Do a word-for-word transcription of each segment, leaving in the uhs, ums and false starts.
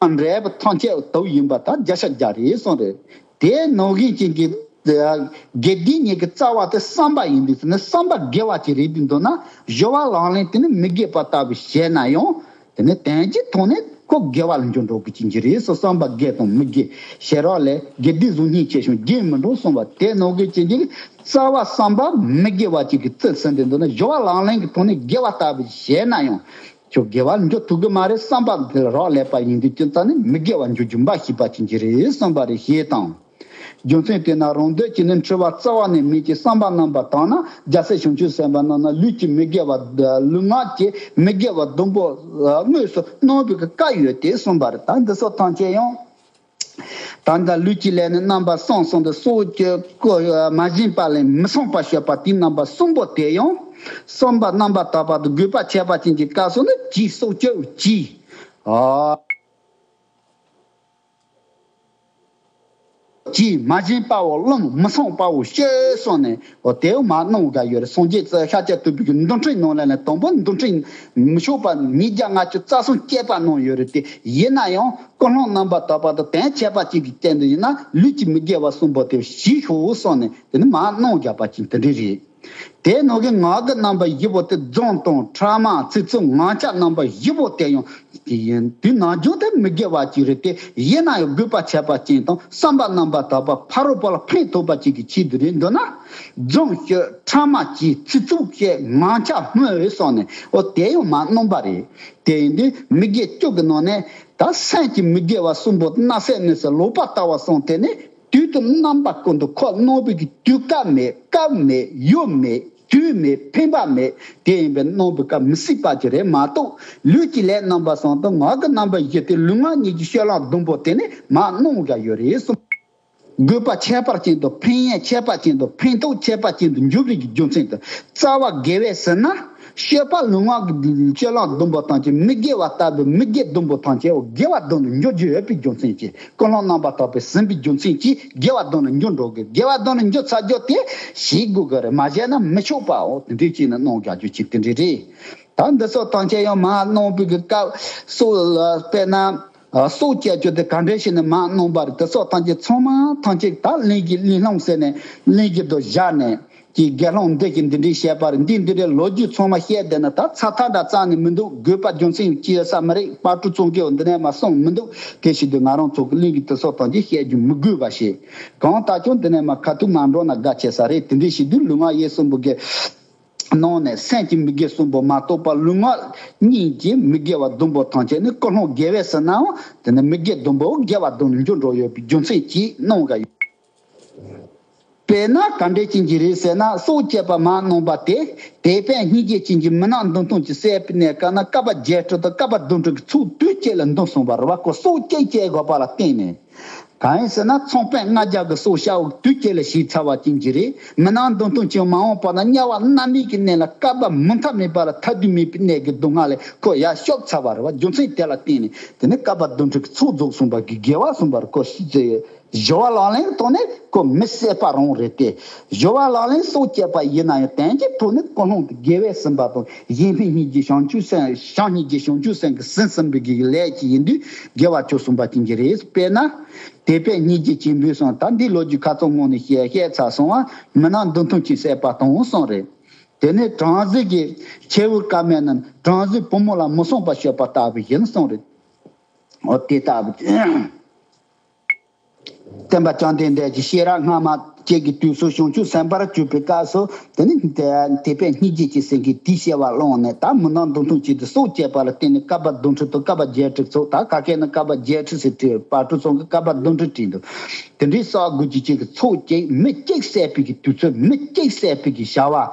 དང་འབྲས་བུ་ཐམས་ཅད་དོ་ཡིན་པ་དང་བརྒྱ་ཆ་བརྒྱ་རེད་གསུངས་རེད། དེ་ནང་བཞིན་ཅན་གྱི་དགེ་སྡིག་གཉིས་ཀྱི་རྩ་བ་དེ་བསམ་པ་ཡིན་དུས་ཟེར་ན། བསམ་པ་དགེ་བ་ཅིག་རེད་དུས་འདུག་ན། སྦྱོར་བ་ལག་ལེན་དེ་ནི་མི་དགེ་བ་ལྟ་བུ་བྱས་ན་ཡང་དེ་ནི་དོན་གྱི་ཐོག་ནས་ཁོ་དགེ་བ་ལ་འགྱུར་འགྲོ་གི་ཅན་གྱི་རེད་གསུངས། བསམ་པ་དགེ་དང་མི་དགེ་ཞེས་རག་ལས། དགེ་སྡིག་གཟུགས་བརྙན་ཆེ་ཆུང་རྒྱན་མི་འགྲོ་གསུངས་པ་དེ་ནང་བཞིན་ཅན་གྱི་རྩ་བ་བསམ་པ་མི་དགེ་བ་ཅིག་གི་རྩིས་ཟིན་དུས་འདུག་ན། སྦྱོར་བ་ལག་ལེན་གྱི་ཐོག་ནས་དགེ་བ་ལྟ་བུ་བྱས་ན་ཡང་། ཁྱོད་དགེ་བ་འགྱུར་ཐུབ་ཀྱི་མ་རེད། བསམ་པ་དེ་རག་ལས་པ་ཡིན་དུས་ཀྱི་རྩ་ནས་མི་དགེ་བ་འགྱུར་རྒྱུ་འབའ་ཞིག་པ་ཅན་གྱི་རེད་གསུངས་པ་རེད་ཞེས་དང་། རྒྱུ་མཚན་དེས་ན་རང་འདོད་ཀྱིས་ནི་འཁྲུལ་བ་རྩ་བ་ནས་མེད་ཅིང་། བསམ་པ་རྣམ་པར་དག་ན། རྒྱལ་སྲས་བྱང་ཆུབ་སེམས་དཔའ་རྣམས་ན་ལུས་ཀྱི་མི་དགེ་བ། ལུས་ངག་གི་མི་དགེ་བ་བདུན་པོ་དངོས་སུ་གནང་བའི་སྐབས་ཡོད་དེ་གསུངས་པ་རེད། ད་འདི་ཚོ་ཐམས་ཅད་ཡང་། ད་ལྟ་ལུས་ཀྱི་ལས་ནི་རྣམ་པ་གསུམ་གསུངས་ཏེ། སྲོག་གཅོད་མ་བྱིན་པ་ལས་མི་སྲུན་པར་བྱེད་པ་དེའི་རྣམ་པ་གསུམ་པོ་དེ་ཡང་། བསམ་པ་རྣམ་པར་དག་པ་དང་དགོས་པ་ཁྱད་པར་ཅན་གྱི་སྐབས་སུ་ནི་གཅིག་སྲོག་གཅོད་གཅིག་ཨ། གཅིག་མ་བྱིན་པའོ་བླུན། མི་སྲུན་པའོ་གཅོད་གསུངས་ནས། འོ་དེའོ་མ་གནང་ག་ཡོད་རེད། སངས་རྒྱས་ཤཱཀྱ་ཐུབ་པའི་མདོ་འཁྲིད་ནང་ལ་ནས་དང་པོ་མདོ་འཁྲིད་མི་ཆོག་པ་ཉིས་བརྒྱ་ལྔ་བཅུ་རྩ་གསུམ་བཅད་པ་གནང་ཡོད་རེད་དེ། ཡིན་ན་ཡང་ཀུན་སློང་རྣམ་པར་དག་པ་དང་དོན་ཁྱད་པར་ཅན་གྱི་སྟེང་དུ་ཡིན་ན་ལུས་ཀྱི་མི་དགེ་བ་གསུམ་པོ་དེ་ཞི་ཤོག་གསུངས་ནས་དེ་ནི་མ་གནང་བརྒྱབ་པ་ཅན་དེ་འདྲ་རེད། དེ་ནང་གི་ངག་གི་རྣམ་པ་བཞི་པོ་དེ་རྫོང་དང་ཕྲ་མ་ཚིག་རྩུབ་ངག་འཁྱལ་རྣམ་པ་བཞི་པོ་དེ་ཡང་དེ་ཡིན་དུས་ནམ་རྒྱུན་དེ་མི་དགེ་བ་ཅིག་རེད་དེ། ཡིན་ན་ཡང་དགོས་པ་ཁྱད་པར་ཅན་དང་བསམ་པ་རྣམ་པར་དག་པ་ཕ་རོལ་པོ་ལ་ཕན་ཐོགས་པ་ཅིག་གི་ཆེད་དུ་རེད་འདོད་ན། རྫོང་བཤད། ཕྲ་མ་བྱེད། ཚིག་རྩུབ་བཤད། ངག་འཁྱལ་སྨོད་གསུངས་ནས་འོ་དེ་ཡང་མ་གནང་པ་རེད། དེ་ཡིན་དུས་མི་དགེ་བཅུ་གི་ནང་ནས་ད་སེམས་ཀྱི་མི་དགེ་བ་གསུམ་པོ་སྣ་ཟད་ནས་སུ་ལོག་པར་ལྟ་བ་གསུངས་དེ་ནི། དུས་དང་རྣམ་པ་ཀུན་ཏུ་ཁོ་གནང་བའི་གི་དུས་སྐབས་མེད། སྐབས་མེད། ཡུལ་མེད། དུས་མེད། ཕན་པ་མེད། དེ་ཡིན་པས་གནང་བའི་སྐབས་མི་སྲིད་པ་ཅིག་རེད་མ་གཏོགས། ལུས་ཀྱི་ལས་རྣམ་པ་གསུམ་དང་ངག་གི་རྣམ་པ་བཞི་སྟེ་ལུས་ངག་གཉིས་ཀྱི་སྤྱོད་ལམ་བདུན་པོ་དེ་ནི་མ་གནང་བ་ཡོད་རེད་གསུངས། དགོས་པ་ཁྱད་པར་ཅན་དང་ཕན་ཡོན་ཁྱད་པར་ཅན་དང་ཕན་ཐོགས་ཁྱད་པར་ཅན་དུ་འགྱུར་བའི་རྒྱུ་མཚན་དུ། རྩ་བ་དགེ་བས་ཟིན་ན། སྤྱོད་པ་ལུས་ངག་གི་སྤྱོད་ལམ་བདུན་པོ་ཐམས་ཅད་མི་དགེ་བ་ལྟ་བུའི་མི་དགེ་བདུན་པོ་ཐམས་ཅད་དགེ་བ་བདུན་ལ་འགྱུར་རྒྱུ་ཡོད་པའི་རྒྱུ་མཚན་གྱིས། ཀུན་སློང་རྣམ་པར་དག་པས་ཟིན་པའི་རྒྱུ་མཚན་གྱིས་དགེ་བ་བདུན་ལ་འགྱུར་འགྲོ་གི། དགེ་བ་བདུན་ལ་འགྱུར་ཚར་རྒྱུ་དེ་ཤེས་དགོས་གི་རེད། མ་བྱས་ན་མི་ཆོག་པའོ། དེ་འདྲའི་ཅིག་ནི་གནང་རྒྱག་རྒྱུ་ཅིག་དེ་འདྲའི་རེད། ད་འདི་ཚོ་ཐམས་ཅད་ཡང་མ་གནང་བའི་གི་སྐབས་སྲོག་ལ་དཔེར་ན། སྲོག་བཅད་རྒྱུ་དེ་ག་འདྲ་ཞིག་ནི་མ་གནང་པར་དེ་སྲོག་ཐམས་ཅད་ཚང་མ་ཐམས་ཅད་ད་གླིང་གི་གླིང་སློང་ཟེར་ནས་གླིང་གི་དུ་བཞག་ནས་ཀྱི་དགེ་སློང་འདི་གིས་འདི་འདྲའི་བཤད་པར་འདི་འདི་འདྲའི་ལོ་རྒྱུས་ཚང་མ་བཤད་བསྡད་ན་ད་ཚ་ཐག་འདྲ་རྩ་ནས་མི་འདུག་དགོས་པ་རྒྱུ་མཚན་ཅི་ཡོད་ས་མི་རེད། དཔལ་སྤྲུལ་ཙོང་ཁའི་འོ་འདི་ནས་མ་གསུངས་མི་འདུག་དེ་བྱེད་དུས་ང་རང་ཚོ་གི་གླིང་གི་དུ་སྲོག་ཐམས་ཅད་བཤད་རྒྱུ་མི་དགོས་པ་ཞིག་གང་ལྟར་ཀྱང་འདི་ནས་མ་ཁ་ཐུག་མ་འགྲོ་ན་དགའ་ཆེ་ས་རེད། དེ་འདྲའི་བྱེད་དུས་ལུས་ངག་ཡིད་གསུམ་པོ་གི་ནང་ནས་སེམས་ཀྱི་མི་དགེ་གསུམ་པོ་མ་གཏོགས་པ་ལུས་ངག་གཉིས་ཀྱི་མི་དགེ་བ་བདུན་པོ་ཐམས་ཅད་ནི་ཀུན་སློང་དགེ་བས་ཟིན་ནའང་དེ་ནི་མི་དགེ་བདུན་པོ་དགེ་བ་བདུན་ལ་འགྱུར་འགྲོ་ཡོད་པའི་རྒྱུ་མཚན་གྱིས་གནང་ག་ཡོད། དཔེར་ན་ག་འདྲས་ཅན་གྱི་རེད་ཟེར་ན་སྲོག་བཅད་པ་མ་གནང་པ་དེ་དད་པས་སྙིང་རྗེ་ཅན་གྱི་མི་ནག་མདུན་ཐུང་གཅིག་བསད་པའི་གནས་སྐབས་ན་བསྐལ་པ་བརྒྱད་ཁྲི་དང་བསྐལ་པ་བདུན་ཁྲི་གི་ཚོགས་དུས་གཅིག་ལ་འདོན་གསུངས་པ་རེད་བ། ཁོ་སྲོག་གཅིག་བཅད་དགོས་པ་ལ་བརྟེན་ནས། གང་ཡིན་ཟེར་ན་ཚོང་དཔོན་ལྔ་བརྒྱ་གི་སྲོག་བཤའ་འོག་དུས་གཅིག་ལ་ཞིག་ཚར་བ་ཅན་གྱི་རེད། མི་ནག་མདུན་ཐུང་ཅན་མ་འོངས་པ་ན་དམྱལ་བ་རྣམ་སྨིན་གྱི་གནས་ལ་བསྐལ་པ་མུ་མཐའ་མེད་པ་ལ་ཐར་དུས་མེད་པའི་གནས་ཀྱི་སྡུག་བསྔལ་ལས་ཁོ་ཡར་སྐྱོབ་ཚར་བ་རེད་བ། རྒྱུ་མཚན་དེ་ལ་བརྟེན་ནས་དེ་ནི་བསྐལ་པ་བདུན་ཁྲི་གི་ཚོགས་རྫོགས་གསུངས་པ་གི་དགེ་བ་གསུངས་པར་ཁོ་ཤི་ཚེ། སྦྱོར་བ་ལག་ལེན་ཐོག་ནས་ཁོ་མི་བསད་པ་རང་རེད་དེ། སྦྱོར་བ་ལག་ལེན་སྲོག་བཅད་པ་ཡིན་ན་ཡང་དོན་གྱི་ཐོག་ནས་ཀུན་སློང་དེ་དགེ་བས་ཟིན་པ་དང་གཞན་ཕན་སྙིང་རྗེ་བྱང་ཆུབ་སེམས་བྱམས་སྙིང་རྗེ་བྱང་ཆུབ་སེམས་ཀྱིས་ཟིན་ཟིན་པའི་གི་ལས་ཀྱི་ཡིན་དུས་དགེ་བ་བཅུ་གསུངས་པ་ཅན་གྱི་རེད། དཔེར་ན། དད་པས་སྙིང་རྗེ་ཆེན་པོས་སོང་། ད་འདི་ལོ་རྒྱུས་ཁ་ཚང་ངོ་ནས་བཤད་བཤད་ཚར་སོང་བ། མི་ནག་མདུན་ཐུང་གཅིག་བསད་པ་དང་གསུངས་རེད། དེ་ནས་བྲམ་ཟེ་གིས་ཁྱེའུ་དཀར་མོ་རྣམས་བྲམ་ཟེའི་བུ་མོ་ལ་མི་སྲུན་པར་སྤྱོད་པ་ལྟ་བུ་ཡིན་གསུངས་རེད། འོ་དེ་ལྟ་བུ། སྟོན་པ་བཅོམ་ལྡན་འདས་ཀྱིས་ཤེས་རབ་སྔ་མ་བཅས་ཀྱི་དུས་སུ་བྱང་ཆུབ་སེམས་དཔར་གྱུར་པའི་སྐབས་སུ་དེ་ནི་དད་པས་སྙིང་རྗེ་ཆེ་སེམས་ཀྱིས་དེའི་སྐྱེ་བ་བླངས་ནས་ད་མི་ནག་མདུན་ཐུང་གཅིག་ཏུ་སྲོག་བཅད་པ་ལ་བརྟེན་ནས་བསྐལ་པ་བདུན་ཁྲི་དང་བསྐལ་པ་བརྒྱད་ཁྲི་ཚོགས། ད་ག་གེ་ནི་བསྐལ་པ་བརྒྱད་ཁྲི་ཟེར་བྲིས། དཔལ་སྤྲུལ་ཚོགས་ཀྱིས་བསྐལ་པ་བདུན་ཁྲི་བྲིས་འདུག་དེ་འདྲའི་བསགས་དགོས་རྒྱུ་ཅིག་གི་ཚོགས་ཅིག་མི་གཅིག་བསད་པའི་གི་དུས་ཚོད། མི་གཅིག་བསད་པའི་གི་བྱ་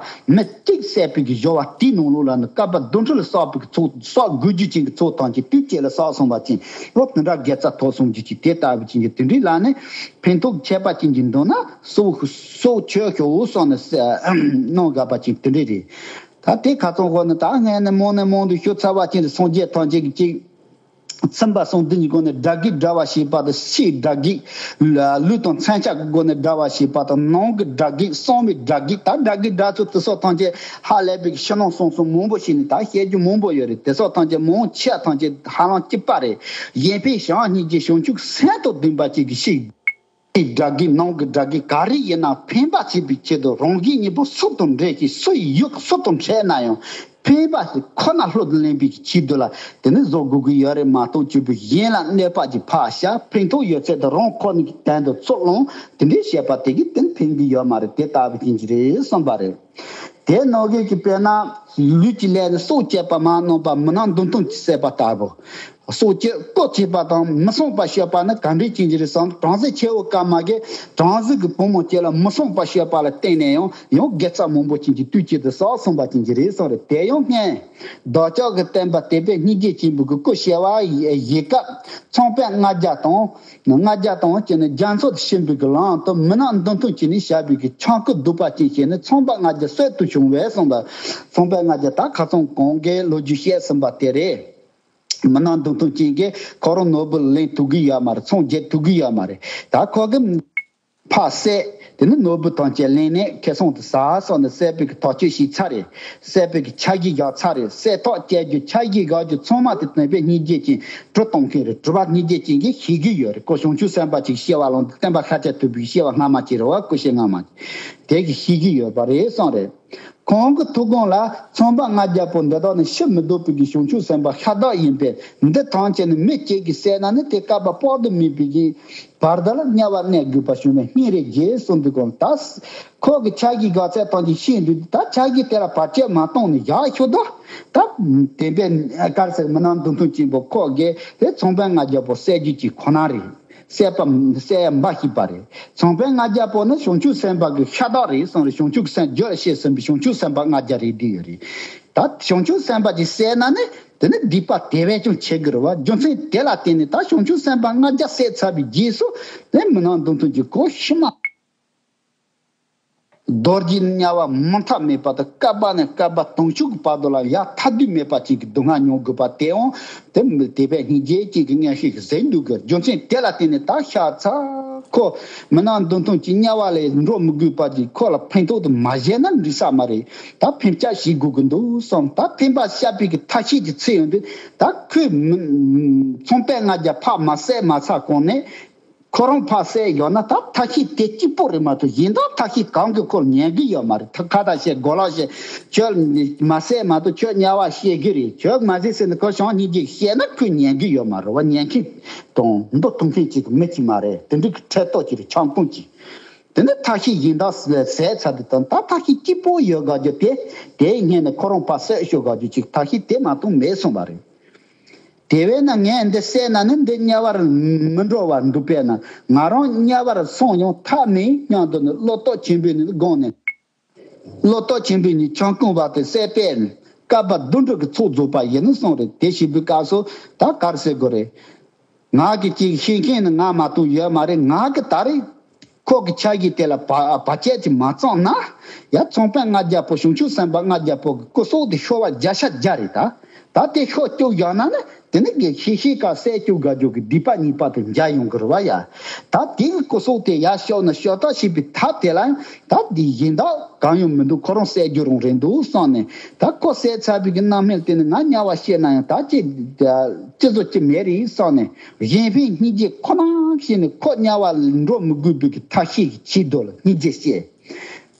བ། མི་གཅིག་བསད་པའི་གི་སྦྱོར་བ་དེའི་ནང་ལོགས་ལ་ནི་བསྐལ་པ་བདུན་ཁྲི་ལ་བསགས་པའི་གི་ཚོགས་བསགས་དགོས་རྒྱུ་ཅན་གྱི་ཚོགས་ཐམས་ཅད་དུས་གཅིག་ལ་བསགས་སོང་བ་ཅན། ལོ་དེ་འདྲ་དགེ་རྩ་ཐོབ་སོང་རྒྱུ་ཅིག་དེ་ལྟ་བུ་ཅན་གྱི་དེ་འདྲའི་ལ་ནི་ཕན་ཐོགས་ཁྱད་པར་ཅན་གྱི་འདུག་ན་སྲོག་སྲོག་ཆོད་ཤོག་གསུངས་ནས་གནང་དགོས་པ་ཅན་དེ་འདྲའི་རེད། ད་དེ་ཁ་ཚང་ཁོ་ནི་ད་སྔས་ནས་མང་ནས་མང་དུ་ཞུ་ཚར་བ་ཅན་དུ་སངས་རྒྱས་ཐམས་ཅད་ཀྱི་ཅིག་ཚིམ་པ་གསུམ་འདི་གཉིས་སྒོ་ནས་དགྲ་བགེགས་བསྒྲལ་བ་ཞེས་པ་དང་། ཕྱིའི་དགྲ་བགེགས། ལུས་དང་མཚོན་ཆ་གི་སྒོ་ནས་བསྒྲལ་བ་ཞེས་པ་དང་། ནང་གི་དགྲ་བགེགས། གསང་བའི་དགྲ་བགེགས། ད་དགྲ་བགེགས་དགྲ་ཚོགས་དེ་སོགས་ཐམས་ཅད་ཧ་ལས་པའི་ཕྱི་ནང་གསང་གསུམ་མང་པོ་ཞིག་ནས་ད་བཤད་རྒྱུ་མང་པོ་ཡོད་རེད། དེ་སོགས་ཐམས་ཅད་མང་ཆེ་བ་ཐམས་ཅད་ཧ་ལམ་གཅིག་པ་རེད། གཞན་ཕན་བྱམས་སྙིང་རྗེ་བྱང་ཆུབ་སེམས་དང་ལྡན་པ་ཅིག་གིས་ཕྱིའི་དགྲ་བགེགས། ནང་གི་དགྲ་བགེགས་ག་རེ་ཡིན་ན་ཕན་པ་བྱེད་པའི་ཆེད་དུ། རང་གི་གཉེན་པོ་སུ་དང་འབྲལ་ཞིང་སུ་ཡི་ཡུལ་སུ་དང་འཕྲད་ན་ཡང་ཕན་པ་ཞིག་ཁོ་ན་བློ་དུ་ལེན་པའི་ཆེད་དུ་ལ་དེ་ནི་བཟོ་དགོས་ཀྱི་ཡོད་རེད་མ་གཏོགས། གཅིག་པུ་གཞན་ལ་གནོད་པ་ཅིག་ཕར་བྱ། ཕན་ཐོགས་ཡོད་ཚད་དུ་རང་ཁོ་ནའི་གི་དོན་དུ་ཚུར་བླང་། དེ་འདྲའི་བྱེད་པ་དེ་གིས་དེ་ནི་ཕན་གྱི་ཡོད་མ་རེད། དེ་ལྟ་བུ་ཅན་གྱི་རེད་གསུངས་པ་རེད། དེ་ནང་གི་གི་དཔེར་ན་ལུས་ཀྱི་ལས་ནི་སྲོག་བཅད་པ་མ་གནང་བར་མུན་ནག་མདུན་ཐུང་གིས་བསད་པ་ལྟ་བུ། སྲོག་གཅོད་རྐུ་བྱེད་པ་དང་མི་བསྲུང་བར་བཤད་པ་ནི་ག་འདྲའི་ཅན་གྱི་རེད་ཟེར་ན། བྲམ་ཟེ་ཆེ་བོ་ཀརྨ་གིས་བྲམ་ཟེ་གི་བུ་མོ་གཅིག་ལ་མི་བསྲུང་བར་བཤད་པ་ལ་བརྟེན་ནས་ཡང་ཡང་དགེ་རྩ་མང་པོ་ཅན་གྱི་དུས་གཅིག་ཏུ་བསགས་སོང་བ་ཅན་གྱི་རེད་གསུངས་རེད། དེ་ཡང་སྔོན་བདག་ཅག་གི་སྟོན་པ་དེ་བས་སྙིང་རྗེ་ཆེན་པོ་གི་སྐུ་ཞལ་བ་ཡི་སྐབས་ཚངས་པའི་ལྔ་བརྒྱ་དང་། ལྔ་བརྒྱ་དང་བཅས་ནས་རྒྱ་མཚོ་དང་བྱིན་པའི་གི་ལམ་དུ་མུན་ནག་མདུན་ཐུང་བཅས་ནས་བཞག་པའི་གི་ཆང་ཁུ་བདུག་པ་ཅན་བྱས་ནས་ཚངས་པ་ལྔ་བརྒྱ་གསོད་དུ་བྱུང་བས་གསུངས་པ། ཚངས་པ་ལྔ་བརྒྱ་ད་ཁ་སང་གོང་གི་ལོ་རྒྱུས་བཤད་ཟིན་པ་དེ་རེད། མུན་ནག་མདུན་ཐུང་ཅན་གྱིས་ཁོ་རང་ནོར་བུ་ལེན་ཐུབ་ཀྱི་ཡོད་མ་རེད། ཚོང་རྒྱག་ཐུབ་ཀྱི་ཡོད་མ་རེད། ད་ཁོ་གི་ཕར་བསད། དེ་ནི་ནོར་བུ་ཐམས་ཅད་ལེན་ནས་ཁེ་བཟང་དུ་ཟ་སོང་ནས་བསད་པའི་གི་ཐག་གཅོད་བྱས་ཚར་རེད། བསད་པའི་གི་ཆ་གཞི་བཞག་ཚར་རེད། བསད་ཐབས་བྱ་རྒྱུ་ཆ་གཞི་བཞག་རྒྱུ་ཚང་མ་དེ་དེ་བས་སྙིང་རྗེ་ཅན་གྲུ་གཏོང་མཁན་རེད། གྲུ་པ་སྙིང་རྗེ་ཅན་གྱིས་ཤེས་ཀྱི་ཡོད་རེད། ཁོ་བྱང་ཆུབ་སེམས་དཔའ་ཅིག་སྐྱེ་བ་ལོངས་ཏེ་སྟོན་པ་ཤཱཀྱ་ཐུབ་པའི་སྐྱེ་བ་སྔ་མ་ཅིག་རེད་བ། སྐུ་ཞབས་སྔ་མ་ཅིག་དེ་གིས་ཤེས་ཀྱི་ཡོད་པ་རེད་གསུངས་རེད། ཁོང་གི་ཐུགས་དགོངས་ལ་ཚངས་པ་ལྔ་བརྒྱ་པོ་འདི་དག་ནི་ཕྱིར་མི་ལྡོག་པའི་གི་བྱང་ཆུབ་སེམས་དཔའ་ཤ་སྟག་ཡིན་པས། འདི་ཐམས་ཅད་ནི་མི་གཅིག་གིས་བསད་ན་ནི་དེ་བསྐལ་པ་དཔག་ཏུ་མེད་པའི་གི་བར་དུ་ལ་དམྱལ་བར་གནས་དགོས་པ་བྱུང་བས་སྙིང་རེ་རྗེ་གསུངས་དུས་གོང་ད་ཁོ་གི་ཆ་གཞི་དགག་ཚད་ཐམས་ཅད་ཤེས་འདུག་ད་ཆ་གཞི་དེ་ལ་བར་ཆད་མ་གཏོང་ནས་བཞག་ཤོག་དོ། ད་དེ་འདྲའི་ག་རེ་ཟེར་མུན་ནག་མདུན་ཐུང་ཅན་པོ་ཁོ་གིས་དེ་ཚངས་པ་ལྔ་བརྒྱ་པོ་བསད་རྒྱུ་གཅིག་ཁོ་ན་རེད། བསད་པ་བསད་ཡ་འབའ་ཞིག་པ་རེད། ཚངས་པ་ལྔ་བརྒྱ་པོ་ནི་བྱང་ཆུབ་སེམས་དཔའ་གི་ཤ་སྟག་རེད་གསུངས་རེད། བྱང་ཆུབ་སེམས་རྒྱུད་ལ་སྐྱེས་ཟིན་པའི་བྱང་ཆུབ་སེམས་དཔའ་ལྔ་བརྒྱ་རེད་བསྡད་ཡོད་རེད། ད་བྱང་ཆུབ་སེམས་དཔའ་ཅིག་བསད་ན་ནི་དེ་ནི་སྡིག་པ་དེ་བས་ཀྱང་ཆེ་གི་རེད་བ། རྒྱུ་མཚན་དེ་ལ་བརྟེན་ནས་ད་བྱང་ཆུབ་སེམས་དཔའ་ལྔ་བརྒྱ་བསད་ཚར་བའི་རྗེས་སུ་དེ་མུན་ནག་མདུན་ཐུང་གི་གོ་ཤི་མ། རྡོ་རྗེ་དམྱལ་བ་མུ་མཐའ་མེད་པ་དང་བསྐལ་པ་ནས་བསྐལ་པ་དུང་ཕྱུར་གྱི་བར་དུ་ལ་ཡང་མཐའ་དུས་མེད་པ་ཅིག་གི་སྡུག་བསྔལ་མྱོང་དགོས་པ་དེའང་དེ་དེ་བས་སྙིང་རྗེ་ཅན་གྱི་མངོན་ཤེས་ཀྱིས་གཟིགས་འདུག་གི། རྒྱུ་མཚན་དེ་ལ་བརྟེན་ནས་ད་ཤ་ཚ་ཁོ་མུན་ནག་མདུན་ཐུང་གི་དམྱལ་བ་ལས་འགྲོ་མི་དགོས་པ་ཅིག་ཁོ་ལ་ཕན་ཐོགས་དུ་མ་བྱས་ན་འགྲིག་ས་མ་རེད། ད་ཕན་ཆད་བྱེད་དགོས་ཀྱི་འདུག་བསམ། ད་ཕན་པ་བཤད་པའི་གི་ཐབས་ཤེས་ཀྱི་ཚེ་ཡོང་དུས་ད་ཁོས་མི་ཚངས་པ་ལྔ་བརྒྱ་ཕར་མ་བསད་མ་ཚར་གོང་ནས། ཁོ་རང་ཕར་བསད་ཡོད་ན་ད་ཐབས་ཤེས་དེ་གཅིག་པོ་རེད་མ་གཏོགས་གཞན་དག་ཐབས་ཤེས་གང་གིས་ཁོར་ཉན་གི་ཡོད་མ་རེད། ད་ཁ་ད་བཤད་གོ་ལག་བཤད་ཁྱོད་མ་བསད་མ་གཏོགས་ཁྱོད་དམྱལ་བ་སྐྱེ་གི་རེད། ཁྱོད་མ་བསད་ཟེར་ནས་ཁོ་བྱམས་སྙིང་རྗེ་བཤད་ན་ཁོས་ཉན་གི་ཡོད་མ་རེད་བ། ཉན་མཁན་དང་མདུང་ཐུང་མཁན་གཅིག་གི་མི་གཅིག་མ་རེད། དེ་འདྲ་གི་ཁྲེལ་ཏོག་ཅིག་རེད། ཆང་ཀུང་ཅིག་དེ་ནི་ཐབས་ཤེས་གཞན་དག་ཟད་ཚར་དུས་དང་ད་ཐབས་ཤེས་གཅིག་པོ་ཡོད་དགའ་རྒྱུ་དེ་དེའི་སྔོན་ནས་ཁོ་རང་ཕར་བསད་ཤོག་དགའ་རྒྱུ་ཅིག་ཐབས་ཤེས་དེ་མ་གཏོགས་མེད་གསུངས་པ་རེད། དེ་བས་ན་ངས་འདི་བསད་ན་ནི་འདི་དམྱལ་བར་མི་འགྲོ་བར་འདུག་པས་ན། ང་རང་དམྱལ་བར་སོང་ཡང་ཐབས་མེད་སྙམ་དུ་ནི་བློ་སྟོབས་ཆེན་པོས་ནི་དགོངས་ནས། བློ་སྟོབས་ཆེན་པོས་ནི་ཆང་ཀུང་བ་དེ་བསད་པས་ནི་བསྐལ་པ་བདུན་ཕྲག་གི་ཚོགས་རྫོགས་པ་ཡིན་ནོ་གསུངས་རེད། དེ་ཞེས་པའི་སྐབས་སུ་ད་ག་རེ་ཟེར་དགོས་རེད། ང་གི་ཅིག་ཤེས་མཁན་ནི་ང་མ་གཏོགས་ཡོད་མ་རེད། ང་གི་ད་རེས་ཁོ་གི་ཆ་གཞི་དེ་ལ་བ་བར་ཆད་ཅིག་མ་བརྩམས་ན་ཡ་ཚངས་པ་ལྔ་བརྒྱ་པོ་བྱང་ཆུབ་སེམས་དཔའ་ལྔ་བརྒྱ་པོ་གི་སྐུ་སྲོག་དེ་ཤོར་བ་བརྒྱ་ཆ་བརྒྱ་རེད་ད། ད་དེ་ཤོར་བཅུག་བཞག་ན་ནི་དེ་ནི་དགེ་ཤེས་ཤེས་ཀ་བསད་བཅུག་དགའ་རྒྱུ་གི་སྡིག་པ་ཉེས་པ་དེ་འཇལ་ཡོང་གི་རེད་བ་ཡ། ད་དེ་གི་སྐུ་སྲོག་དེ་ཡར་ཤོར་ན་ཤོར་ཐབས་བྱེད་པའི་ཐབས་དེ་ལ་ད་དེ་གཞན་དག་གང་ཡང་མི་འདུག་ཁོ་རང་བསད་རྒྱུ་རང་རེད་འདུག་བསམ་ནས་ད་ཁོ་བསད་ཚར་བའི་གི་རྣམ་སྨིན་དེ་ནི་ང་དམྱལ་བ་སྐྱེས་ན་ཡང་ད་ཅི་ཅི་བཟོ་ཅི་མེད་རེད་བསམ་ནས་གཞན་ཕན་སྙིང་རྗེ་ཁོ་ན་བྱས་ནས་ཁོ་དམྱལ་བ་ལ་འགྲོ་མི་དགོས་པའི་གི་ཐབས་ཤེས་ཀྱི་ཆེད་དུ་ལ་སྙིང་རྗེ་བསྐྱེད།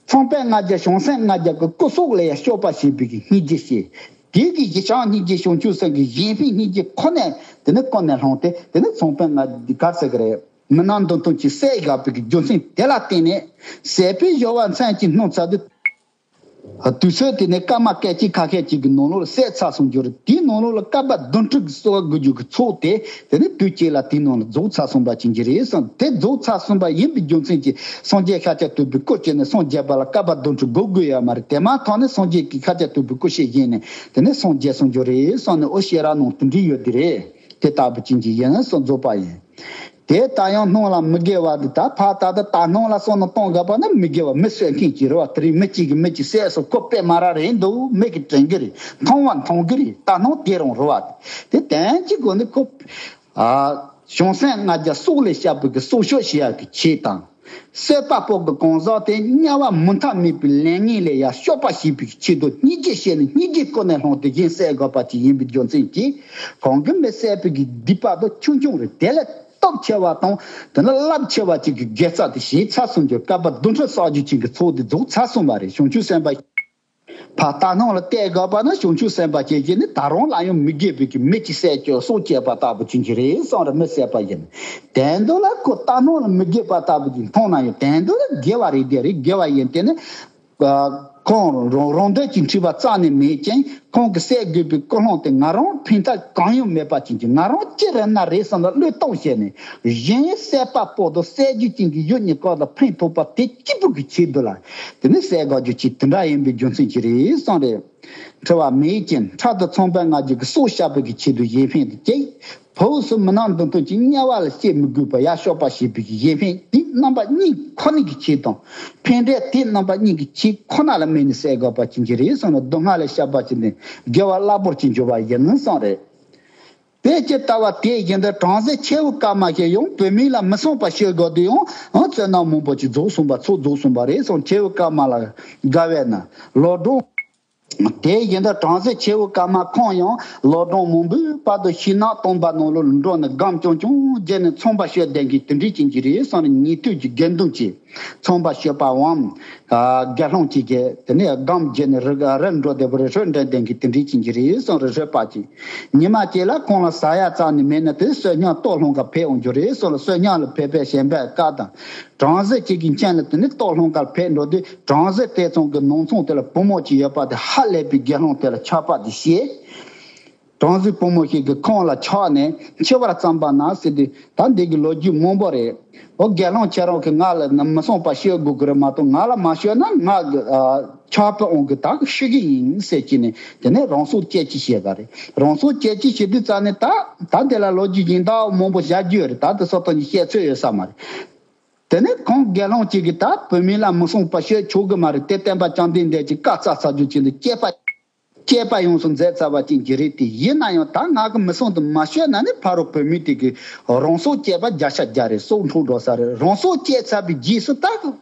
ཚངས་པ་ལྔ་བརྒྱ་བྱང་སེམས་ལྔ་བརྒྱ་གི་སྐུ་སྲོག་ལ་ཡང་སྐྱོབ་པ་བྱེད་པའི་གི་སྙིང་རྗེ་བསྐྱེད། དེ་གི་གཞི་བྱང་སྙིང་རྗེ་བྱང་ཆུབ་སེམས་ཀྱི་གཞན་ཕན་སྙིང་རྗེ་ཁོ་ནས་དེ་ནི་ཀུན་ནས་བསླངས་ཏེ་དེ་ནི་ཚངས་པ་ལྔ་བརྒྱ་ག་རེ་ཟེར་གི་རེད། མི་ནག་མདུན་ཐུང་གི་བསད་དགའ་བའི་གི་རྒྱུ་མཚན་དེ་ལ་བརྟེན་ནས་བསད་པའི་སྦྱོར་བ་མཚན་གྱིས་བསྣུན་ཚར་དུས། དུས་ཚོད་དེ་ནས་སྐར་མ་སྐད་ཅིག་ཁ་ཤས་ཅིག་གི་ནང་ལོགས་ལ་བསད་ཚར་སོང་རྒྱུ་རེད། དེའི་ནང་ལོགས་ལ་བསྐལ་པ་བདུན་ཕྲག་གི་གསོལ་བ་དགོས་རྒྱུ་གི་ཚོགས་དེ་དེ་ནི་དུས་གཅིག་ལ་དེའི་ནང་ལ་རྫོགས་ཚར་སོང་པ་ཅན་གྱི་རེད་བསམ། དེ་རྫོགས་ཚར་སོང་པ་ཡིན་པའི་རྒྱུ་མཚན་གྱིས་སངས་རྒྱས་ཤཱཀྱ་ཐུབ་པའི་སྐུ་སྐྱེ་ནས་སངས་རྒྱས་པ་ལ་བསྐལ་པ་བདུན་ཕྲག་འགོར་དགོས་ཡོད་མ་རེད། དེ་མ་ཐག་ནས་སངས་རྒྱས་ཀྱི་ཤཱཀྱ་ཐུབ་པའི་སྐུ་ཞིག་བཞེངས་ནས་དེ་ནས་སངས་རྒྱས་སོང་རྒྱུ་རེད་བསམ་ནས། འོ་ཤེས་རབ་ནང་དེ་འདྲ་ཡོད་དེ་རེད། དེ་ལྟ་བུ་ཅན་གྱི་ཡིན་བསམ་རྫོགས་པ་ཡིན། དེ་ལྟ་ཡང་སྣང་ལ་མི་དགེ་བ་འདི་ད་ཕ་ད་ད་ད་སྣང་ལ་བསམ་བློ་གཏོང་དགོས་པ་ནི་མི་དགེ་བ་མི་གསོད་མཁན་གྱི་རེད་བ། དེ་རིང་མི་གཅིག་གིས་མི་གཅིག་བསད་སོང་ཁོ་དཔེ་མ་ར་རེད་འདུག་མིག་གིས་དྲན་གི་རེད། མཐོང་བ་མཐོང་གི་རེད། ད་སྣང་དེ་རང་རེད་བ། དེ་དོན་གྱི་སྒོ་ནས་ཁོ། ཨ། བྱང་སེམས་ལྔ་བརྒྱ་སྲོག་ལས་བཤད་པའི་གི་སྲོག་སྐྱོབ་བྱེད་ཡག་གི་ཆེད་དང་། བསད་པ་པོ་གི་གང་ཟག་དེ་དམྱལ་བ་མུ་མཐའ་མེད་པའི་ལས་ངན་ལས་ཡར་སྐྱོབ་པ་བྱེད་པའི་གི་ཆེད་དུ་སྙིང་རྗེ་བྱས་ནས་སྙིང་རྗེ་ཀུན་ནས་བསླངས་ཏེ་གཞན་བསད་དགོས་པ་ཅིག་ཡིན་པའི་རྒྱུ་མཚན་གྱིས། གང་གི་མི་བསད་པའི་གི་སྡིག་པ་དེ་ཆུང་ཆུང་རེད། དེ་ལས་སྟོབས་ཆེ་བ་དང་དེ་ནི་རླབས་ཆེ་བ་ཅིག་གི་དགེ་རྩ་དེ་བྱས་ཚར་སོང་རྒྱུ། བསྐལ་པ་རྡུལ་ཕྲན་བསགས་རྒྱུ་ཅན་གྱི་ཚོགས་དེ་རྫོགས་ཚར་སོང་བ་རེད། བྱང་ཆུབ་སེམས་དཔའ། ཕར་ལྟ་སྣང་ལ་བལྟས་དགོས་པ་ན་བྱང་ཆུབ་སེམས་དཔའ་བྱེད་ཀྱི་ནི་ད་རུང་ལ་ཡང་མི་དགེ་བའི་གི་མི་གཅིག་བསད་སྐྱོབ་སྲོག་བཅད་པ་ལྟ་བུ་ཅན་གྱི་རེད་བསམ་རེད། མི་བསད་པ་ཡིན་དོན་དུ་ལ་ཁོ་ལྟ་སྣང་ལ་མི་དགེ་བ་ལྟ་བུ་ཅིག་མཐོང་ན་ཡང་དོན་དུ་ལ་དགེ་བ་རེད། དེ་རེད། དགེ་བ་ཡིན་དེ་ནི། ཁོང་རང་རང་འདོད་ཀྱི་འཁྲི་བ་རྩ་ནས་མེད་ཅིང་ཁོང་གི་བསད་དགོས་པའི་ཀུན་སློང་དེ་ང་རང་ཕན་ཐོགས་གང་ཡང་མེད་པ་ཅན་གྱི་ང་རང་ཅི་རེད་ན་རེད་བསམ་ལ་བློས་གཏོང་བྱས་ནས་གཞན་བསད་པ་པོ་དང་བསད་རྒྱུ་ཅན་གྱི་ཡུལ་གཉིས་ཀ་ལ་ཕན་ཐོགས་པ་དེ་གཅིག་པུ་གི་ཆེད་དུ་ལ། དེ་ནི་བསད་དགོས་རྒྱུ་ཅིག་དེ་འདྲ་ཡིན་པའི་རྒྱུ་མཚན་གྱིས་རེད་བསམ་རེད། འཁྲི་བ་མེད་ཅིང་ཕྲག་དང་ཚོང་པའི་ང་རྒྱལ་གྱི་སྲོག་བཤགས་པའི་གི་ཆེད་དུ་གཞན་ཕན་དུ་སྐྱེས། བོད་སུ་མི་ནག་འདུ་འཐོན་གྱི་དམྱལ་བ་ལ་སྐྱེ་མི་དགོས་པར་ཡར་སྐྱོབ་པ་བྱེད་པའི་གི་གཞན་ཕན་དེ་རྣམ་པ་གཉིས་ཁོ་ན་གི་ཆེད་དང་། ཕན་འབྲས་དེ་རྣམ་པ་གཉིས་ཀྱི་ཆེད་ཁོ་ན་ལ་དམིགས་ནས་བསད་དགོས་པ་ཅན་གྱི་རེད་བསམ་ན་སྡུག་བསྔལ་ལས་བཤགས་པ་ཅན་ནི་དགེ་བ་རླབས་པོ་ཆེ་འབྱོར་བ་ཡིན་བསམ་རེད། དེ་ཅི་ལྟ་བ་དེ་བཞིན་དུ་བྲམ་ཟེ་ཁྱེའུ་ཀ་མ་ཞིག་ཡང་བུད་མེད་ལ་མི་བསྲུང་བ་བྱེད་དགོས་དུས་ཡང་བཙོན་ནག་མང་པོ་ཅིག་རྫོགས་སོང་བ་ཚོ་རྫོགས་སོང་བ་རེད་བསམ། ཁྱེའུ་ཀ་མ་ལ་དགའ་བས་ན་ལོ་གྲངས། དེ་བཞིན་དུ་བྲམ་ཟེ་ཁྱེའུ་ཀ་མ་ཁོང་ཡང་ལོ་གྲངས་མང་པོའི་བར་དུ་ཤིང་ནགས་དམ་པ་ནང་ལ་འགྲོ་ནས་སྒམ་རྐྱང་རྐྱང་བརྒྱབ་ནས་ཚངས་པ་སྤྱོད་བསྡད་མཁན་དེ་འདྲ་ཅན་གྱི་རེད་བསམ་ནས་ཉན་ཐོས་ཀྱི་དགེ་འདུན་གྱིས་ཚངས་པ་སྤྱོད་པའམ། དགེ་སློང་གཅིག་གིས་དེ་ནས་སྒམ་བརྒྱབ་ནས་རི་རི་འགྲོ་བསྡད་པ་རེད། ཧྲོད་འདྲེན་ལྡན་གྱི་དེ་འདྲའི་ཅན་གྱི་རེད་གསུངས་རེད། ཧྲོད་པ་གཅིག་ཉི་མ་གཅིག་ལ་ཁོང་ལ་ཟ་ཡ་རྩ་ནས་མེད་ན་དེ་བསོད་སྙོམས་ལྟོ་སློང་ག་ཕེབས་འོང་རྒྱུ་རེད་གསུངས་ལ་བསོད་སྙོམས་ལ་ཕེབས་པའི་ཞེན་པའི་སྐབས་དང་། བྲམ་ཟེ་གཅིག་གི་མཆན་ལ་དེ་ནས་ལྟོ་སློང་ག་ཕེབས་འགྲོ་དུས་བྲམ་ཟེ་དེ་ཚང་གི་ནང་ཚང་དེ་ལ་བུ་མོ་གཅིག་ཡོད་པ་དེ་ཧ་ལས་པའི་དགེ་སློང་དེ་ལ་ཆགས་པ་དེ་ཤེས། བྲམ་ཟེ་བུ་མོ་ཞིག་གིས་ཁོང་ལ་ཆགས་ནས་འཆི་བར་བརྩམས་པ་ན་ཟེར་དུས་ད་འདི་གི་ལོ་རྒྱུས་མང་པོ་རེད། འོ་དགེ་སློང་ཁྱེད་རང་གིས་ང་ལ་མི་བསྲུང་བ་སྤྱོད་དགོས་ཀྱི་རེད་མ་གཏོགས་ང་ལ་མ་སྤྱོད་ན་ང་གི་ཨ་ཆགས་པ་འོང་གི་ད་གི་ཤི་གི་ཡིན་ཟེར་གྱི་ནས་དེ་ནས་རང་སྲོག་བཅད་ཅི་བྱས་པ་རེད། རང་སྲོག་བཅད་ཅི་བྱེད་དུས་རྩ་ནས་ད་ད་འདི་ལ་ལོ་རྒྱུས་སྦྱིན་བདག་མང་པོ་བཞག་རྒྱུ་ཡོད་རེད། ད་དེ་སོ་ཐོག་ནས་བཤད་ཚོད་ཡོད་ས་མ་རེད། དེ་ནས་ཁོང་དགེ་སློང་གཅིག་གིས་ད་བུད་མེད་ལ་མི་བསྲུང་བ་སྤྱོད་ཆོག་གི་མ་རེད། དེ་བསྟན་པ་བཅོམ་ལྡན་འདས་ཀྱིས་བཀའ་སྩལ་ཚར་རྒྱུ་ཅིག་ལ་བཅས་པ། བཅས་པ་ཡོངས་སུ་མཛད་ཚར་བ་ཅན་གྱི་རེད་དེ། ཡིན་ན་ཡང་ད་ང་གི་མི་བསྲུང་དུ་མ་སྤྱོད་ན་ནི་ཕ་རོལ་བུད་མེད་དེ་གི་རང་སྲོག་བཅད་པ་བརྒྱ་ཆ་བརྒྱ་རེད། སྲོག་འཕྲོག་འགྲོ་ས་རེད། རང་སྲོག་བཅད་ཚར་བའི་རྗེས་སུ་ད་གི་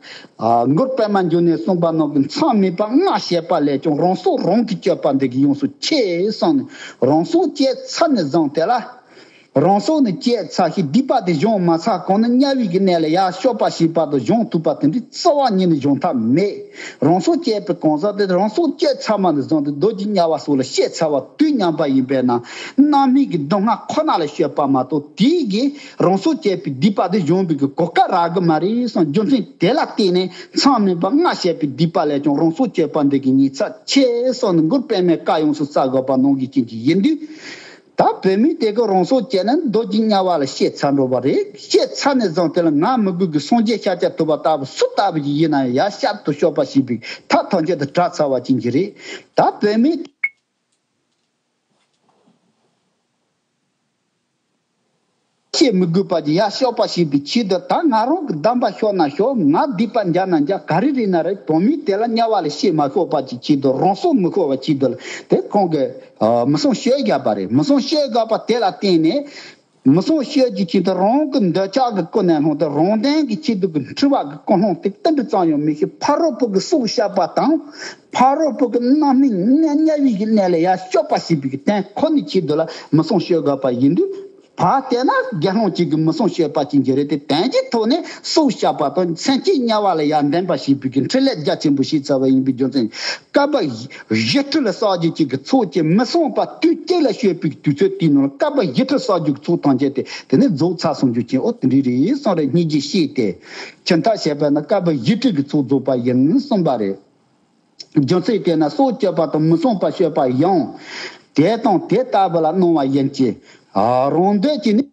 ཨ་མགུར་པད་མ་འབྱུང་གནས་གསུངས་པ་ནང་གི་མཚམས་མེད་པ་ལྔ་བྱས་པ་ལས་ཀྱང་རང་སྲོག་རང་གིས་གཅོད་པ་འདི་གི་ཡོངས་སུ་ཆེ་གསུངས་ནས་རང་སྲོག་བཅད་ཚར་ནས་བཟུང་དེ་ལ། རང་སྲོག་ནི་བཅད་ཚར་ཞིང་སྡིག་པ་དེ་སྦྱོང་མ་ཚར་གོང་ན་དམྱལ་བའི་གི་གནས་ལ་ཡར་སྐྱོབ་པ་ཞིག་བར་དུ་སྦྱོང་ཐུབ་པ་དེ་འདྲའི་རྩ་བ་ཉིད་ནས་སྦྱོང་ཐབས་མེད། རང་སྲོག་བཅད་པའི་གང་ཟག་དེ་རང་སྲོག་བཅད་ཚར་མ་ནས་བཟུང་སྟེ་རྡོ་རྗེ་དམྱལ་བ་སོགས་ལ་སྐྱེས་ཚར་བ་དུས་མཉམ་པ་ཡིན་པས་ན་རྣམ་སྨིན་གྱི་སྡུག་བསྔལ་ཁོ་ན་ལ་སྤྱོད་པ་མ་གཏོགས་དེའི་གི་རང་སྲོག་བཅད་པའི་སྡིག་པ་དེ་སྦྱོང་བའི་གི་གོ་སྐབས་རག་གི་མ་རེད་གསུངས། རྒྱུ་མཚན་དེ་ལ་བརྟེན་ནས་མཚམས་མེད་པ་ལྔ་བྱས་པའི་སྡིག་པ་ལས་ཀྱང་རང་སྲོག་གཅོད་པ་འདི་གི་ཉེས་ཚབས་ཆེ་གསུངས་ནས་མགུར་པད་མའི་བཀའ་ཡོངས་སུ་སྩལ་དགོས་པ་ནང་བཞིན་ཅན་གྱི་ཡིན་དུས། ད་བུད་མེད་དེ་གི་རང་སྲོག་བཅད་ན་རྡོ་རྗེ་དམྱལ་བ་ལ་སྐྱེས་ཚར་འགྲོ་བ་རེད། སྐྱེས་ཚར་ནས་བཟུང་དེ་ལ་ང་མི་དགོས་ཀྱི་སངས་རྒྱས་ཤཱཀྱ་ཐུབ་པ་ལྟ་བུ་སུ་ལྟ་བུ་ཞིག་ཡིན་ན་ཡང་ཡར་ཞབས་ཏུ་སྐྱོབ་པ་ཞིག་པའི་ཐབས་ཐམས་ཅད་དུ་བྲལ་ཚར་བ་ཅན་གྱི་རེད། ད་བུད་མེད་སྐྱེ་མི་དགོས་པ་ཅིག་ཡར་སྐྱོབ་པ་ཞིག་པའི་ཆེད་དུ་ད་ང་རང་གི་གདམས་པ་ཤོར་ན་ཤོར། ང་སྡིག་པ་འཇལ་ན་འཇལ། ག་རེ་རེད་ན་རེད། བུད་མེད་དེ་ལ་དམྱལ་བ་ལ་སྐྱེ་མ་ཤོར་བ་ཅིག་ཆེད་དུ་རང་སྲོག་མི་ཤོར་བ་ཆེད་དུ་ལ་དེ་ཁོང་གི་ཨ་མི་བསྲུང་སྤྱོད་བརྒྱབ་པ་རེད། མི་བསྲུང་སྤྱོད་བརྒྱབ་པ་དེ་ལ་བརྟེན་ནས་མི་བསྲུང་སྤྱོད་ཀྱི་ཆེད་དུ་རང་གི་འདོད་ཆགས་ཀྱི་ཀུན་ནས་བསླངས་ཏེ་རང་དོན་གྱི་ཆེད་དུ་གི་འཁྲི་བ་གི་ཀུན་སློང་དེ་ཏིལ་འབྲུ་ཙམ་ཡང་མི་ཤེས། ཕ་རོལ་པོ་གི་སྲོག་བཤགས་པ་དང་ཕ་རོལ་པོ་གི་རྣམ་སྨིན་དམྱལ་བའི་གི་གནས་ལ་ཡར་སྐྱོབ་པ་ཞིག་པའི་གི་དོན་ཁོ་ནའི་ཆེད་དུ་ལ་མི་བསྲུང་སྤྱོད་དགོས་པ་ཡིན་དུས། ཕར་བལྟས་ན་དགེ་སློང་གཅིག་གིས་མི་བསྲུང་སྤྱོད་པ་ཅན་གྱི་རེད་དེ། དོན་གྱི་ཐོག་ནས་སྲོག་བཤགས་པ་དང་སེམས་ཅན་དམྱལ་བ་ལ་ཡར་འདྲེན་པ་ཞེས་པའི་གི་འཕྲིན་ལས་རྒྱ་ཆེན་པོ་ཞིག་བསྩལ་བ་ཡིན་པའི་རྒྱུ་མཚན། བསྐལ་པ་བཞི་ཁྲི་ལ་བསགས་རྒྱུ་གཅིག་གི་ཚོགས་ཀྱིས་མི་བསྲུང་བ་དུས་གཅིག་ལ་སྤྱོད་པའི་དུས་ཚོད་དེའི་ནང་ལ་བསྐལ་པ་བཞི་ཁྲི་བསགས་རྒྱུ་གི་ཚོགས་ཐམས་ཅད་དེ་དེ་ནས་རྫོགས་ཚར་སོང་རྒྱུ་ཅན་ཨོ་དེ་འདྲ་རེད་གསུངས་རེད། སྙིང་རྗེ་སྐྱེས་ཏེ་ཕྱིར་འཐག་བྱས་པ་ན་བསྐལ་པ་བཞི་ཁྲི་གི་ཚོགས་རྫོགས་པ་ཡིན་གསུངས་པ་རེད། རྒྱུ་མཚན་དེས་ན་སྲོག་གཅོད་པ་དང་མི་བསྲུང་བ་སྤྱོད་པ་ཡང་དེ་དང་དེ་ལྟ་བུ་ལ་སྣང་བ་ཡིན་གྱི། རང་འདོད་ཀྱིས་ནི་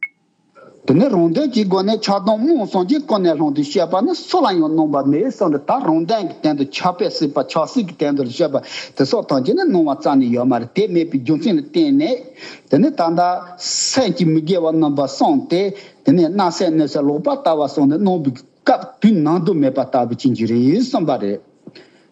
དེ་ནས་རང་དོན་གྱི་སྒོ་ནས་ཆགས་སྡང་རྨོངས་གསུམ་གྱིས་ཀུན་ནས་སློང་དུ་སྤྱོད་པ་ནི་སུ་ལ་ཡང་གནང་བ་མེད་གསུངས་ཏེ། ད་རང་དོན་གྱི་སྟེང་དུ་ཆགས་པས་སྲིད་པ། ཆགས་སྲེད་ཀྱི་སྟེང་དུ་སྤྱོད་པ་དེ་སོགས་ཐམས་ཅད་ནི་གནང་བ་རྩ་ནས་ཡོད་མ་རེད། དེ་མེད་པའི་རྒྱུ་མཚན་ལ་བརྟེན་ནས། དེ་ནས་ད་ལྟ་སེམས་ཀྱི་མི་དགེ་བ་རྣམ་པ་གསུམ་དེ། དེ་ནས་བརྣབ་སེམས་གནོད་སེམས་ལོག་པར་ལྟ་བ་སོགས་ནི་གནང་བའི་སྐབས་དུས་ནམ་དུ་མེད་པ་ལྟ་བུ་ཅན་གྱི་རེད་གསུངས་པ་རེད།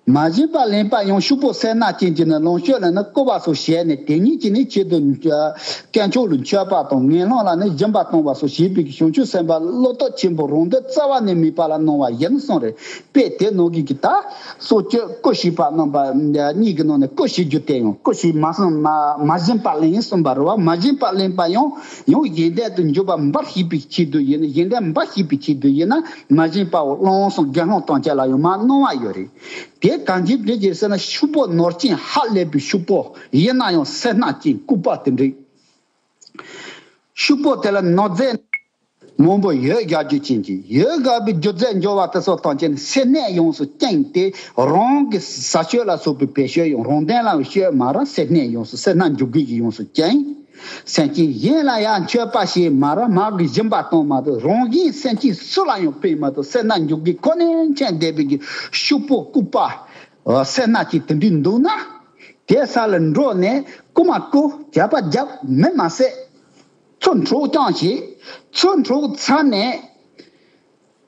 མ་བྱིན་པ་ལེན་པ་ཡང་ཕྱུག་པོ་སེར་སྣ་ཅན་གྱིས་ནི་ལོངས་སྤྱོད་ལ་ནི་བསྐུལ་བ་སོགས་བྱས་ནས། དེ་ཉིད་ཀྱིས་ནི་ཆེད་དུ་དཀོན་མཆོག་ལ་མཆོད་པ་དང་། ངན་སློང་ལ་ནི་སྦྱིན་པ་གཏོང་བ་སོགས་བྱེད་པའི་བྱང་ཆུབ་སེམས་དཔའ་བློ་སྟོབས་ཆེན་པོ་རང་དོན་རྩ་བ་ནས་མེད་པ་ལ་གནང་བ་ཡིན་གསུངས་རེད། དཔེ་དེ་ནང་གི་གི་ད་སྲོག་གཅོད་བསྐུལ་བྱེད་པ་རྣམ་པ་གཉིས་ཀྱི་ནང་ནས་བསྐུལ་བྱེད་རྒྱུ་དེ་ཡང་། བསྐུལ་བྱེད་མ་གསུངས། མ་མ་བྱིན་པ་ལེན་གསུངས་པ་རེད་བ། མ་བྱིན་པ་ལེན་པ་ཡང་ཡང་གཞན་དོན་དུ་འཇུག་པ་འབའ་ཞིག་པའི་ཆེད་དུ་ཡིན། གཞན་དོན་འབའ་ཞིག་པའི་ཆེད་དུ་ཡིན་ན། མ་བྱིན་པའོ། བླང་སོང་དགེ་སློང་དང་བཅས་ལ་ཡང་མ་གནང་བ་ཡོད་རེད། དེ་གང་ཅིའི་འདྲ་ཅིག་ཟེར་ན། ཕྱུག་པོ་ནོར་ཅན་ཧ་ལས་པའི་ཕྱུག་པོ་ཡིན་ན་ཡང་སེར་སྣ་ཅན་ལྐུགས་པ་དེ་འདྲ། ཕྱུག་པོ་དེ་ལ་ནོར་རྫས་མང་པོ་ཡོད་བཞག་རྒྱུ་ཅན་གྱི། ཡོད་བཞག་པའི་རྒྱུ་རྫས་འབྱོར་བ་དེ་སོགས་ཐམས་ཅད་ནི་སེར་སྣས་ཡོངས་སུ་བཅིངས་ཏེ། རང་གི་ཟ་སྤྱོད་ལ་སོགས་པའི་བེད་སྤྱོད་ཡང་རང་དོན་ལ་སྤྱོད་མ་ར། སེར་སྣས་ཡོངས་སུ། སེར་སྣ་འཇུག་གི་ཡོངས་སུ་བཅིངས། སེམས་ཅན་གཞན་ལ་ཡང་མཆོད་པ་བྱེད་མ་ར། མ་གི་སྦྱིན་པ་གཏོང་མ་གཏོགས། རང་གཞན་སེམས་ཅན་སུ་ལ་ཡང་ཕན་མ་གཏོགས། སེར་སྣ་འཇུག་གི་ཁོ་ནས་མཁྱེན་བསྡད་པའི་གི་ཕྱུག་པོ་ལྐུགས་པ་སེར་སྣ་ཅན་དེ་འདྲ་འདུག་ན། དེ་ས་ལ་འགྲོ་ནས་རྐུ་མ་རྐུ། བྱ་བ་རྒྱབ། མི་མ་བསད། ཚུར་འཕྲོག་རྐྱང་བྱེད། ཚུར་འཕྲོག་ཚར་ནས།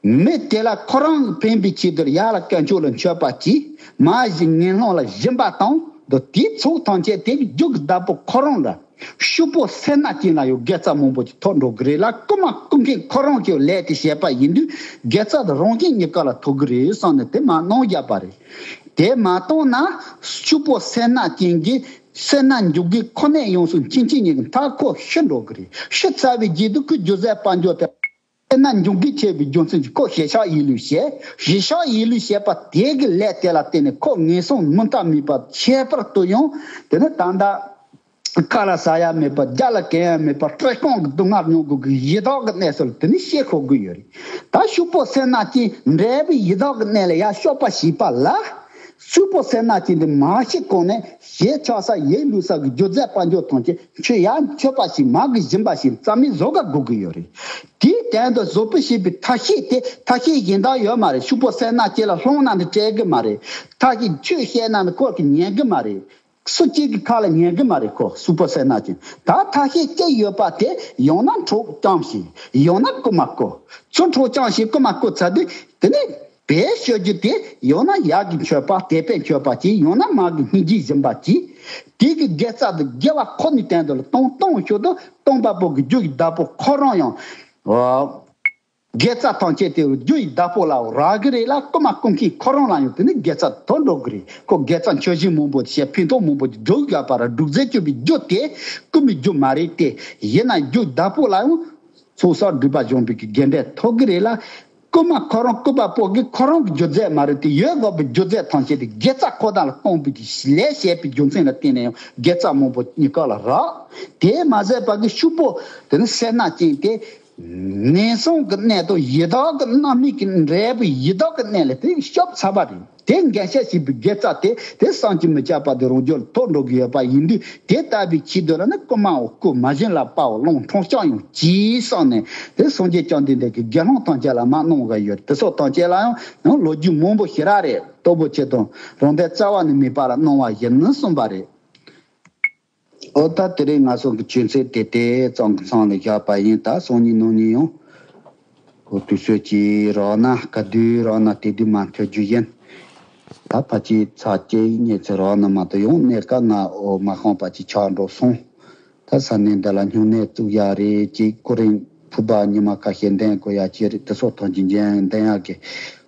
མི་དེ་ལ་ཁོ་རང་གི་ཕན་པའི་ཆེད་དུ་ཡར་ལ་དཀོན་མཆོག་ལ་མཆོད་པ་བྱས། མར་ཞིག་ངན་སློང་ལ་སྦྱིན་པ་བཏང་། དེ་ཚོ་ཐམས་ཅད་དེ་རྒྱུ་གི་བདག་པོ་ཁོ་རང་ལ། ཕྱུག་པོ་སེར་སྣ་ཅན་ལ་ཡང་དགེ་རྩ་མང་པོ་ཅིག་ཐོབ་འགྲོ་གི་རེད་ལ། རྐུ་མ་རྐུ་མཁན་ཁོ་རང་གི་ལས་དེ་བྱས་པ་ཡིན་དུས། དགེ་རྩ་དེ་རང་གཞན་གཉིས་ཀ་ལ་ཐོབ་གི་རེད་བསམ་ནས་དེ་མ་གནང་བཞག་པ་རེད། དེ་མ་གཏོང་ན་ཕྱུག་པོ་སེར་སྣ་ཅན་གྱིས་སེར་སྣ་འཇུག་གི་ཁོ་ནས་ཡོངས་སུ་མཁྱེན་མཁན་གཉིས་ཀྱི་མཐའ་ཁོ་ཤི་འགྲོ་གི་རེད། ཤི་ཚར་བའི་རྗེས་སུ་ཁོའི་རྒྱུ་རྫས་དཔལ་འབྱོར་དེ། དེ་ན་འབྱུང་གི་ཆེ་བའི་རྒྱུ་མཚན་གྱིས་ཁོ་ཞེ་ཆགས་ཡིད་ལུས་བྱས། ཞེ་ཆགས་ཡིད་ལུས་བྱས་པ་དེ་གི་ལས་དེ་ལ་བརྟེན་ནས་ཁོ་ངན་སོང་མུ་མཐའ་མེད་པ་ཁྱད་པར་དུ་ཡང་། དེ་ནི་ད་ལྟ་ཁ་ལ་ཟ་ཡ་མེད་པ། རྒྱབ་ལ་གན་ཡ་མེད་པ། བཀྲེས་སྐོམ་གྱི་སྡུག་བསྔལ་མྱོང་དགོས་ཀྱི་ཡི་དྭགས་ཀྱི་གནས་སུ་ལ་དེ་ནི་ཤི་ཁོ་དགོས་ཡོད་རེད། ད་ཕྱུག་པོ་སེར་སྣ་ཅན་འདྲ་བའི་ཡི་དྭགས་ཀྱི་གནས་ལ་ཡར་གཤོག་པ་བྱས་པ་ལ། ཕྱུག་པོ་སེར་སྣ་ཅན་དེ་མ་ཤི་གོང་ནས་ཞེ་ཆགས་ས་ཡིད་ལུས་ས་གི་རྒྱུ་རྫས་དཔལ་འབྱོར་ཐམས་ཅད་ཁྱོད་ཡར་མཆོད་པ་ཞིག་མ་གི་སྦྱིན་པ་ཞིག་རྩ་མེད་བཟོ་ག་དགོས་ཀྱི་ཡོད་རེད། དེའི་སྟེང་དུ་བཟོ་བཅོས་བྱེད་པའི་ཐབས་ཤེས་དེ་ཐབས་ཤེས་གཞན་དག་ཡོད་མ་རེད། ཕྱུག་པོ་སེར་སྣ་ཅན་ལ་སློང་ན་ནི་སྤྲད་གི་མ་རེད། ཐབས་ཤེས་ཆོས་བཤད་ན་ནི་ཁོ་གི་ཉན་གི་མ་རེད། སུ་གཅིག་གི་ཁ་ལ་ཉན་གི་མ་རེད། ཁོ་ཕྱུག་པོ་སེར་སྣ་ཅན། ད་ཐབས་ཤེས་གཅིག་ཡོད་པ་དེ། ཡང་ན་འཕྲོག་རྐྱང་བྱེད། ཡང་ན་རྐུ་མ་རྐུ། ཚུར་འཕྲོག་རྐྱང་བྱེད། རྐུ་མ་རྐུ་ཚར་དུས་དེ་ནས་བེད་སྤྱོད་རྒྱུ་དེ། ཡང་ན་ཡར་གྱི་མཆོད་པ་དད་པས་མཆོད་པ་བྱེད། ཡང་ན་མར་གྱི་སྙིང་རྗེས་སྦྱིན་པ་བྱེད། དེ་གི་དགེ་རྩ་དེ་དགེ་བ་ཁོ་ནའི་སྟེང་དུ་ལ་གཏོང་གཏོང་ཞོར་དུ་སྟོང་པ་པོ་གི་རྒྱུ་ཡི་བདག་པོ་ཁོ་རང་ཡང་། ཨོ། དགེ་རྩ་ཐམས་ཅད་དེ་རྒྱུ་ཡི་བདག་པོ་ལ་རག་གི་རེད་ལ། རྐུ་མ་རྐུ་མཁན་ཁོ་རང་ལ་ཡང་དེ་ནི་དགེ་རྩ་ཐོབ་འགྲོ་གི་རེད། ཁོ་དགེ་རྩ་མཆོད་སྦྱིན་མང་པོ་བྱས། ཕན་ཐོགས་མང་པོ་ཅིག་སྒྲུབ་ཡོད་པ་ར། སྒྲུབ་རྫས་སྤྱོད་པའི་རྒྱུ་དེ་རྐུ་མའི་རྒྱུ་མ་རེད་དེ། ཡིན་ན་རྒྱུ་བདག་པོ་ལ་ཡང་ཚོགས་བསགས་སྒྲིབ་པ་སྦྱོང་བའི་གི་དགེ་འབྲས་ཐོབ་གི་རེད་ལ། རྐུ་མ་ཁོ་རང་རྐུ་བ་པོ་གིས་ཁོ་རང་གི་རྒྱུ་རྫས་མ་རེད་དེ། ཡོད་དགོས་པའི་རྒྱུ་རྫས་ཐམས་ཅད་དེ་དགེ་རྩ་ཁོ་ཐག་ལ་གཏོང་བའི་གི་ལས་བྱས་པའི་རྒྱུ་མཚན་ལ་བརྟེན་ནས་ཡང་དགེ་རྩ་མང་པོ་གཉིས་ཀ་ལ་རག་དེ་མ་ཟད་པ་གི་ཕྱུག་པོ་དེ་ནི་སེར་སྣ་ཅན་དེ། ངན་སོང་གི་གནས་དང་ཡི་དྭགས་ཀྱི་རྣམ་སྨིན་གྱི་འབྲས་བུ་ཡི་དྭགས་ཀྱི་གནས་ལ་དེ་སྐྱོབ་ཚར་བ་རེད། དེ་འགན་ཤས་ཞིག་པའི་དགེ་རྩ་དེ་དེ་བསམ་གྱིས་མི་ཁྱབ་པ་དེ་རང་རྒྱུད་ལ་ཐོབ་འགྲོ་གི་ཡོད་པ་ཡིན་དུས། དེ་ལྟ་བུའི་ཆེད་དུ་ལ་ནི་རྐུ་མའོ་རྐུ། མ་བྱིན་ལ་དཔའོ་བླང་། འཕྲོག་རྐྱང་ཡང་བྱེད་བསམ་ནས་དེ་སངས་རྒྱས་བཅོམ་ལྡན་འདས་ཀྱིས་དགེ་སློང་ཐམས་ཅད་ལ་མ་གནང་བ་ཡོད། དེ་སོགས་ཐམས་ཅད་ལ་ཡང་ཡང་ལོ་རྒྱུས་མང་པོ་ཞེ་དྲག་རེད། སྟོབས་པོ་ཆེ་དང་རང་དོན་རྩ་བ་ནས་མེད་པ་ལ་གནང་བ་ཡིན་གསུངས་པ་རེད། ཨོ་ད་དེ་རིང་ང་ཚོ་གི་ཆོས་ཚན་དེ་དེ་ཙམ་གྱི་མཚམས་ལ་བཞག་པ་ཡིན། ད་སང་ཉིན་གནངས་ཉིན་ཡང་ཨོ་དུས་ཚོད་ཅིག་རག་ན། ག་དུས་རག་ན་དེ་དུས་མར་ཐོན་རྒྱུ་ཡིན། ད་ཕལ་ཆེར་ཚར་གཅིག་གཉིས་ཚེ་རག་ན་མ་གཏོགས་ཡང་གནས་སྐབས་ང་ཨོ་མ་ཤོང་བ་ཅིག་ཆགས་འགྲོ་སོང་། ད་ས་གནས་འདི་ལ་སྨྱུང་གནས་བཙུགས་ཡག་རེད། ཅིག་ཁོ་རང་ཕུ་པ་ཉི་མ་ཁ་ཤས་འདོན་དགོས་ཡག་ཅིག་རེད། དེ་སོགས་ཐམས་ཅད་འཇོན་འདོན་ཡག་གི་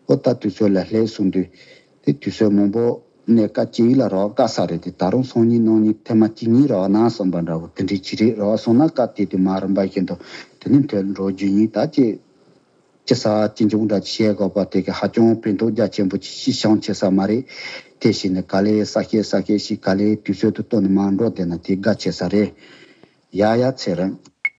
ཨོ་ད་དུས་ཚོད་ལ་སླེབས་སོང་དུས། དེ་དུས་ཚོད་མང་པོ་གནས་སྐབས་གཅིག་ལ་རག་དཀའ་ས་རེད་དེ། ད་རུང་སང་ཉིན་གནངས་ཉིན་ཐེངས་མ་གཅིག་གཉིས་རག་ན་བསམ་པ་འདྲ་བོ་དེ་འདྲའི་ཅིག་རེད། རག་སོང་ན་སྐབས་དེ་དུས་མ་རིམ་པ་བཞིན་དུ་དེ་ནས་ཐོན་འགྲོ་རྒྱུ་ཡིན། ད་ཅི་ཅི་ས་ཅི་འབྱུང་འདྲ་ཅིག་བཤད་དགོས་པ་དེ་གི་ཧ་ཅང་ཕན་ཐོགས་རྒྱ་ཆེན་པོ་ཅིག་ཤི་ཤང་ཆེ་ས་མ་རེད། དེ་བཞིན་ནས་ག་ལེ་ས་སྐྱེས་ས་སྐྱེས་ཤིག་ག་ལེ་དུས་ཚོད་དུ་གཏོང་ནས་མ་འགྲོ་བསྡད་ན་དེ་དགའ་ཆེ་ས་རེད། ཡ་ཡ་ཚེ་རིང་།